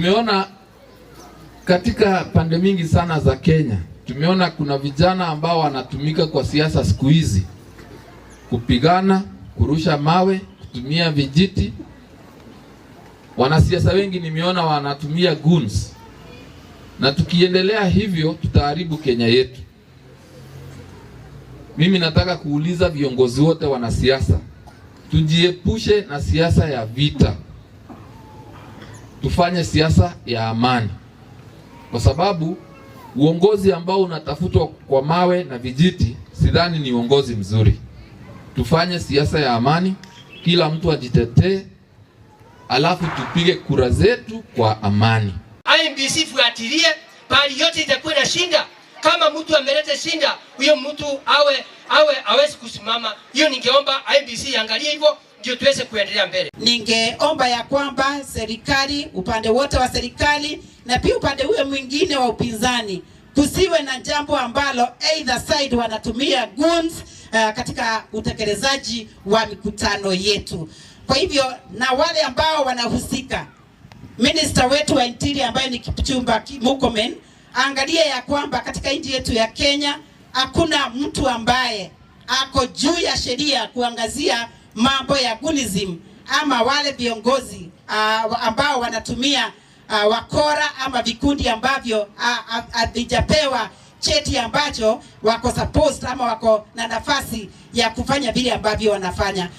Tumeona katika pande mingi sana za Kenya, tumeona kuna vijana ambao wanatumika kwa siasa siku hizi, kupigana, kurusha mawe, kutumia vijiti. Wanasiasa wengi nimeona wanatumia goons, na tukiendelea hivyo tutaharibu Kenya yetu. Mimi nataka kuuliza viongozi wote wanasiasa, tujiepushe na siasa ya vita, tufanye siasa ya amani, kwa sababu uongozi ambao unatafutwa kwa mawe na vijiti sidhani ni uongozi mzuri. Tufanye siasa ya amani, kila mtu ajitetee, alafu tupige kura zetu kwa amani. IEBC fuatilie pali yote itakuwa na shinda. Kama mtu ameleta shinda, huyo mtu awe hawezi kusimama. Hiyo ningeomba IEBC iangalie hivyo ndio tuweze kuendelea mbele. Ningeomba ya kwamba serikali, upande wote wa serikali na pia upande huo mwingine wa upinzani, kusiwe na jambo ambalo either side wanatumia goons katika utekelezaji wa mikutano yetu. Kwa hivyo na wale ambao wanahusika, minister wetu wa interior ambaye ni Kipchumba Murkomen, angalie ya kwamba katika nchi yetu ya Kenya hakuna mtu ambaye ako juu ya sheria kuangazia mambo ya goonism ama wale viongozi ambao wanatumia wakora ama vikundi ambavyo havijapewa cheti ambacho wako supposed ama wako na nafasi ya kufanya vile ambavyo wanafanya.